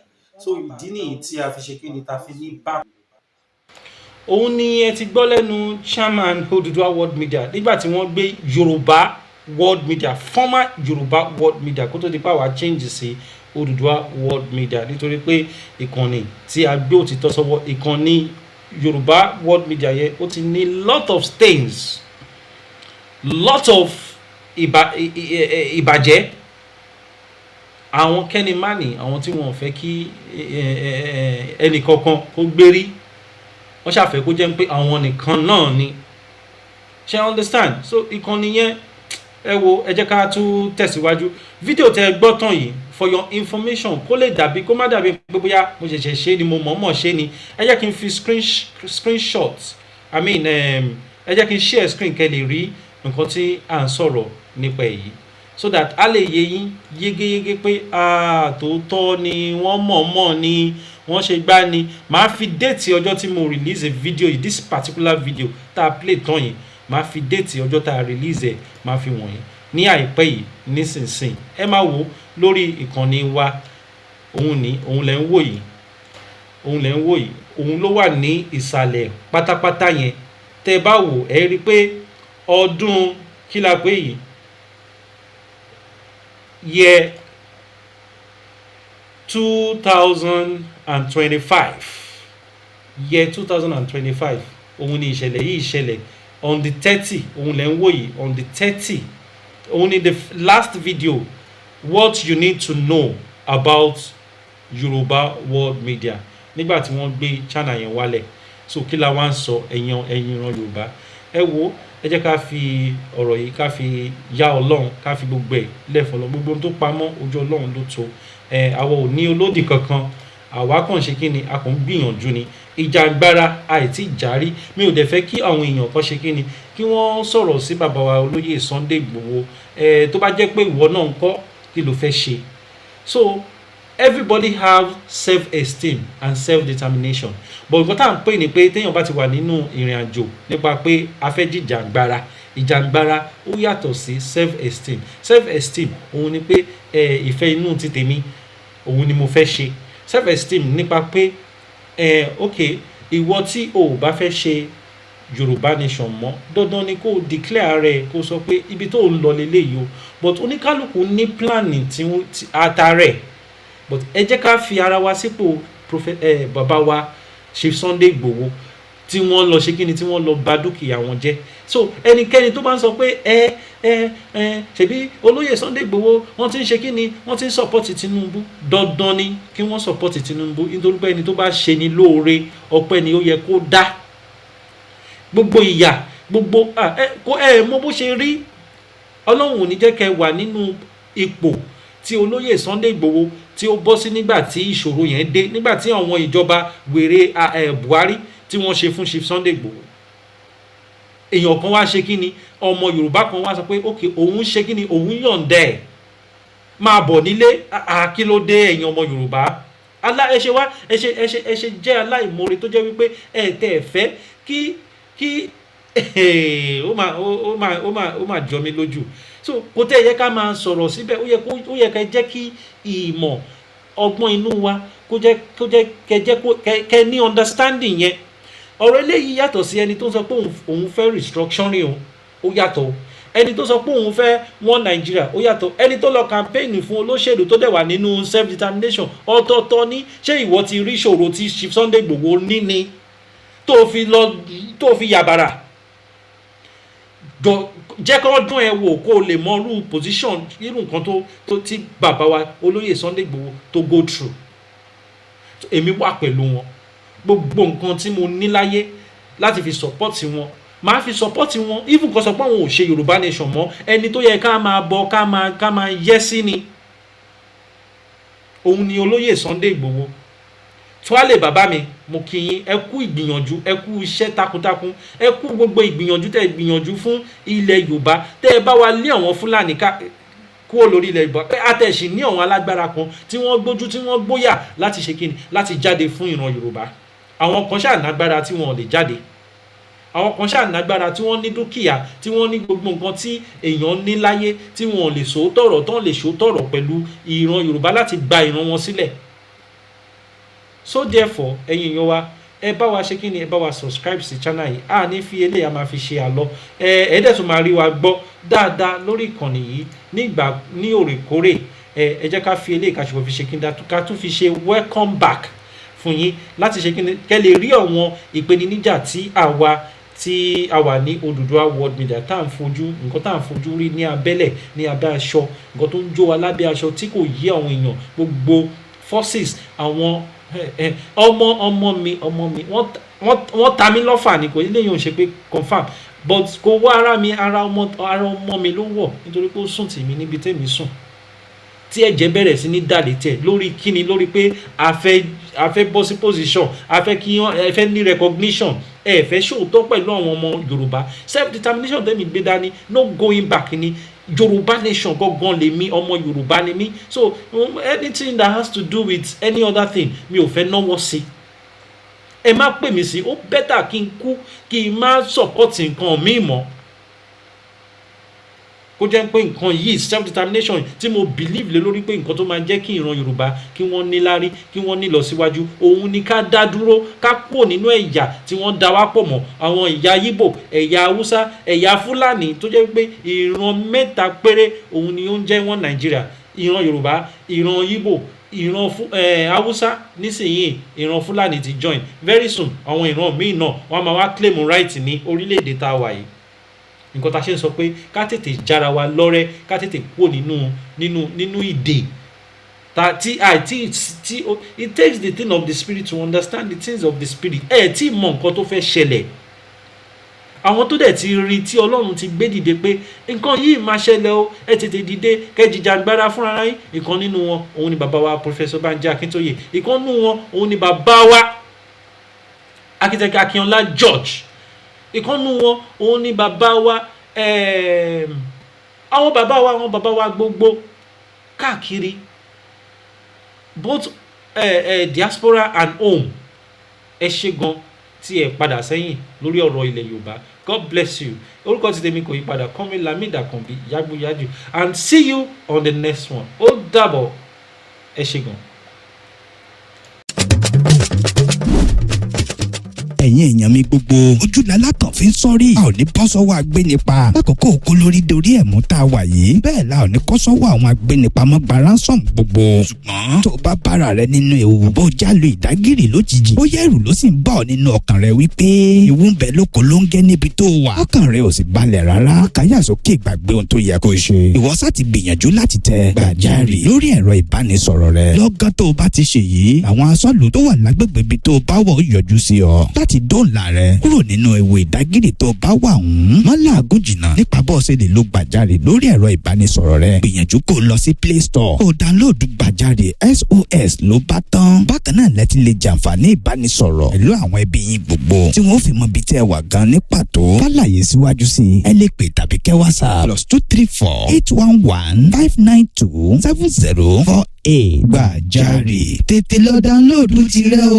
So ìdí nìyí tí a fi ṣe kí ni ta fi ní bá. Òun ni ẹ ti gbọ́ lẹ́nu chairman Odùduwà World Media nígbà tí wọ́n gbé Yorùbá World Media, former Yorùbá World Media, kó tó di pa wá change sí Odùduwà World Media, nítorí pé ìkànnì tí a gbé òtítọ́ sọ́wọ́, ìkànnì Yorùbá World Media yẹn, ó ti ní lot of stains, lot of ìbàjẹ́. Àwọn kẹ́nìmánì, àwọn tí wọn ò fẹ́ kí ẹnì kankan kó gbérí, wọ́n ṣàfẹ́ kó jẹ́ pé àwọn nìkan náà ni. Ṣe understand? So ìkànnì yẹn, ẹ wo, ẹ jẹ́ ká tún tẹ̀síwájú. Fídíò tẹ gbọ́ tán yìí, for your information, kó lè dàbí, kó má dàbí pé bóyá mo ṣẹ̀ṣẹ̀ ṣe ni, mo mọ̀ọ́mọ̀ ṣe ni, ẹ jẹ́ kí n fi screenshot, I mean, ẹ jẹ́ kí n share screen kẹ́ lè rí nǹkan tí à ń sọ̀rọ̀ nípa èyí, so that a lè yé yín yégéyégé pé tòótọ́ ni, wọ́n mọ̀ọ́mọ̀ ni wọ́n ṣe gbá ni. Màá fi date ọjọ́ tí mo release a video yìí, this particular video tá a play tán yìí, màá fi date ọjọ́ tá a release ẹ̀, màá fi wọ̀nyí ní àìpẹ́ yìí nísinsìnyí. Ẹ máa wò lórí ìkànnì wa. Òun ní, òun lẹ̀ ń wò yìí, òun lẹ̀ ń wò yìí, òun ló wà ní ìsàlẹ̀ pátápátá yẹn. Tẹ́ ẹ bá wò, ẹ rí i pé ọdún kí la pè yìí? Year 2025, year 2025, òun ni ìṣẹ̀lẹ̀ yìí ṣẹlẹ̀ on the 30. Òun lẹ̀ ń wò yìí, on the 30. Òun ni the last video, "What you need to know about Yorùbá World Media", nígbà tí wọ́n gbé channel yẹn wálẹ̀. So kí la wá ń sọ, ẹ̀yin ìran Yorùbá? Ẹ wo, ẹ jẹ́ ká fi ọ̀rọ̀ yìí, ká fi yá Ọlọ́run, ká fi gbogbo ẹ̀ lẹ́fọ̀ọ́ lọ. Gbogbo ohun tó pamọ́, ojú Ọlọ́run ló tó. Ẹ àwa ò ní olódì kankan. Àwa kàn ṣe kí ni? A kàn ń gbìyànjú ni. Ìjàngbara àìtí ìjárí. Mi ò dẹ̀ fẹ́ kí àwọn èèyàn kan ṣe kí ni, kí wọ́n sọ̀rọ̀ sí bàbá wa olóyè Sunday Igboho. Ẹ tó bá jẹ́ pé ìwọ náà ń kọ́, kí ló fẹ́ ṣe? So everybody have self-esteem and self-determination, but nǹkan tá à ń pè ní pé téèyàn bá ti wà nínú ìrìn àjò nípa pé a fẹ́ jìjàngbara, ìjàngbara ó yàtọ̀ sí self-esteem. Self-esteem òun ni pé ẹ ìfẹ́ inú ti tèmi, òun ni mo fẹ́ ṣe. Self-esteem nípa pé ẹ ok, ìwọ tí o ò bá fẹ́ ṣe Yorùbá Nation mọ́, dandan ni kó o declare rẹ, kó o sọ pé ibi tó ń lọ leléyìí o. But oníkálukú ní plan tí ata rẹ̀. But ẹ jẹ́ ká fi ara wa sípò prophet bàbá wa Chief Sunday Igboho, tí wọ́n lọ ṣe kíni, tí wọ́n lọ bà dúkìá wọn jẹ́. So ẹnikẹ́ni tó bá ń sọ pé ẹ ṣebí olóyè Sunday Igboho, wọ́n ti ń ṣe kíni, wọ́n ti ń support Tinubu, dandan ni kí wọ́n support Tinubu, nítorí pé ẹni tó bá ṣe ni lóore, ọpẹ́ ni ó yẹ kó dá. Gbogbo ìyà, gbogbo ẹ kó ẹ mọ bó ṣe rí, Ọlọ́run ò ní jẹ́ kẹ́ wà nínú ipò tí olóyè Sunday Igboho tí ó bọ́ sí nígbà tí ìṣòro yẹn dé, nígbà tí àwọn ìjọba wèrè Buhari tí wọ́n ṣe fún Chief Sunday Igboho. Èèyàn kan wá ṣe kí ni, ọmọ Yorùbá kan wá sọ pé ok, òun ṣe kí ni, òun yọ̀ǹda ẹ̀ máa bọ̀ nílé. Kí ló dé, ẹ̀yin ọmọ Yorùbá? Alá ẹ ṣe wá, ẹ ṣe jẹ́ aláìmoore tó jẹ́ wípé ẹ tẹ́ ẹ fẹ́ kí ó máa jọ mí lójú. So kò tẹ́ ẹ yẹ ká máa sọ̀rọ̀ síbẹ̀. Ó yẹ ká jẹ́ kí ìmọ̀ ọgbọ́n inú wa kó jẹ́ kẹ jẹ́ kó kẹ ní understanding yẹn. Ọ̀rọ̀ eléyìí yàtọ̀ sí ẹni tó ń sọ pé òun fẹ́ restructuring o, ó yàtọ̀ o. Ẹni tó sọ pé òun fẹ́ wọ́n Nàìjíríà, ó yàtọ̀. Ẹni tó lọ campaign fún olóṣèlú tó dẹ̀ wà nínú self determination, ọ̀tọ̀ọ̀tọ̀ ní. Ṣé ìwọ ti rí ìṣòro tí Chief Sunday Igboho ní ni tó fi lọ, tó fi yàbàrà jọ? Jẹ́ kó dún ẹ wò, kó o lè mọ irú position, irú nǹkan tó tí bàbá wa olóyè Sunday Igboho tó go through. Èmi wà pẹ̀lú wọn. Gbogbo nǹkan tí mo ní láyé láti fi support wọn, màá fi support wọn. Even kan sọ pé àwọn ò ṣe Yorùbá Nation mọ́, ẹni tó yẹ ká máa bọ, ká máa yẹ́ sí ni, òun ni olóyè Sunday Igboho. Tuale, bàbá mi, mo kí yín. Ẹ kú ìgbìyànjú, ẹ kú iṣẹ́ takuntakun, ẹ kú gbogbo ìgbìyànjú tẹ́ ẹ gbìyànjú fún ilẹ̀ Yorùbá, tẹ́ ẹ bá wa lé àwọn Fúlàní ká kúrò lórí ilẹ̀ Yorùbá, pé àtẹ̀sí ní àwọn alágbára kan tí wọ́n gbójú, tí wọ́n gbóyà láti ṣe kíni, láti jáde fún ìran Yorùbá. Àwọn kan ṣáà nágbára tí wọn ò lè jáde. Àwọn kan ṣáà nágbára tí wọ́n ní dúkìá, tí wọ́n ní gbogbo nǹkan tí èèyàn ní láyé, tí wọn ò lè sòótọ̀rọ̀ tán lè sòótọ̀rọ̀ pẹ̀lú ìran Yorùbá láti gba ìran wọn sílẹ̀. So therefore, ẹ̀yin èèyàn wa, ẹ bá wa ṣe kí ni, ẹ bá wa subscribe sí channel yìí. A ní fi eléyà máa fi ṣe àlọ. Ẹ dẹ̀ tún máa rí wa gbọ́ dáadáa lórí ìkànnì yìí nígbà ní òrèkóòrè. Ẹ jẹ́ ká fi eléyìí, ká ṣe fi ṣe kí n ká tún fi ṣe welcome back. Fún yín láti ṣe kíni, kẹ́ lè rí àwọn ìpèníjà tí àwa tí a wà ní Odùduwà World Media tá à ń fojú, nǹkan tá à ń fojú rí ní abẹ́lẹ̀, ní abẹ́ aṣọ, nǹkan tó ń jó wa lábẹ́ aṣọ tí kò yé àwọn èèyàn. Gbogbo forces àwọn ọmọ ọmọ mi wọ́n ta mí lọ́fà ni. Kò ilé yìí ò ń ṣe pé confirm, but kò wá ara mi, ara ọmọ mi ló wọ̀, nítorí pé ó sùn tì mí níbi tẹ́mi sùn, tí ẹ̀jẹ̀ bẹ̀rẹ̀ sí ní dà létí ẹ̀. Lórí kíni? Lórí pé a fẹ́ bọ́ sí position, a fẹ́ kí wọ́n ẹ fẹ́ ní recognition, ẹ fẹ́ ṣòótọ́ pẹ̀lú àwọn ọmọ Yorùbá. Self determination tẹ́mi gbé dání, no going back ni. Yorùbá nation gangan lèmi, ọmọ Yorùbá ni mí. So anything that has to do with any other thing, mi ò fẹ́ náwó sí. Ẹ má pè mí sí. Ó better kí n kú, kí n má support nǹkan míì mọ́, kó jẹ́ pé nǹkan yìí, self determination tí mo believe lé lórí, pé nǹkan tó máa jẹ́ kí ìran Yorùbá kí wọ́n níláárí, kí wọ́n ní lọ síwájú, òun ni ká dá dúró, ká kúrò nínú ẹ̀yà tí wọ́n dá wá pọ̀ mọ́ àwọn ẹ̀yà Yíbò, ẹ̀yà Haúsá, ẹ̀yà Fúlàní, tó jẹ́ pé ìran mẹ́ta péré òun ni ó ń jẹ́ wọ́n Nàìjíríà: ìran Yorùbá, ìran Yíbò, ìran Haúsá. Nísìnyìí, ìran Fúlàní ti join. Very soon, àwọn ìran míì náà wọ́n máa wá claim right ní orílẹ̀-èdè tá a wà yìí. Nǹkan tá a ṣe ń sọ pé ká tètè jára wa lọ́rẹ́, ká tètè kúrò nínú ìdè ta tí àti tí. It takes the thing of the spirit to understand the things of the spirit. Ẹ tí mọ nǹkan tó fẹ́ ṣẹlẹ̀. Àwọn tó dẹ̀ ti rí, tí Ọlọ́run ti gbé dìde pé nǹkan yìí máa ṣẹlẹ̀ o, ẹ tètè dìde kẹ́ jìjàgbara fúnra yín. Ìkan nínú wọn òun ni bàbá wa Professor Banji Akintoye. Ìkan nínú wọn òun ni bàbá wa Architect Akínọlá George. Ìkan nínú wọn òun ni bàbá wa, àwọn bàbá wa gbogbo káàkiri, both diaspora and home. Ẹ ṣé gan tí ẹ padà sẹ́yìn lórí ọ̀rọ̀ ilẹ̀ Yorùbá. God bless you. Orúkọ ti tèmi kò yí padà, Comrade Lamid Akanbi Yagboyaju, and see you on the next one. Ó dàbọ̀, ẹ ṣé gan. Ẹ̀yin èèyàn mi gbogbo, ojúlala kan fi ń sọ́rí. A ò ní bọ́ sọ́wọ́ agbénipa lákòókò kó lórí dorí ẹ̀mú tá a wà yìí. Bẹ́ẹ̀ la ò ní kọ́ sọ́wọ́ àwọn agbénipamọ́ gba ransom gbogbo. Ṣùgbọ́n tó o bá bára rẹ nínú ewu, bó jálu ìdágìrì lójijì, bóyá ẹ̀rù ló sì ń bà ọ́ nínú ọkàn rẹ wípé ewu ń bẹ lóko ló ń gẹ́ níbi tó wà, ọkàn rẹ ò sì balẹ̀ rárá, káyà sókè, gbàgbé ohun tó yẹ kó ṣe. Ìwọ sá ti gbìyànjú láti tẹ gbàjarè lórí ẹ̀rọ ìbánisọ̀rọ̀ rẹ. Lọ́gán tó o bá ti ṣe yìí, àwọn asọ́lù tó wà lágbègbè ibi tó o bá wọ̀ ó yọjú sí ọ láti dóòlà rẹ kúrò nínú ewu ìdágìrì tó o bá wà. Ń má làágùn jìnnà nípa bó ṣe lè lo gbàjarè lórí ẹ̀rọ ìbánisọ̀rọ̀ rẹ. Gbìyànjú kó o lọ sí Play Store, kó o download gbàjarè SOS, ló bá tán. Bákan náà lẹ ti lè jàǹfààní ìbánisọ̀rọ̀ pẹ̀lú àwọn ẹbí yín gbogbo, tí wọ́n fi mọ ibi tẹ́ ẹ wà gan ní pàtó. Fàlàyé síwájú sí i, ẹ lè pè tàbí kẹ́ WhatsApp +234 811 592 7048. Gbàjarè, tètè lọ download tirẹ̀ o.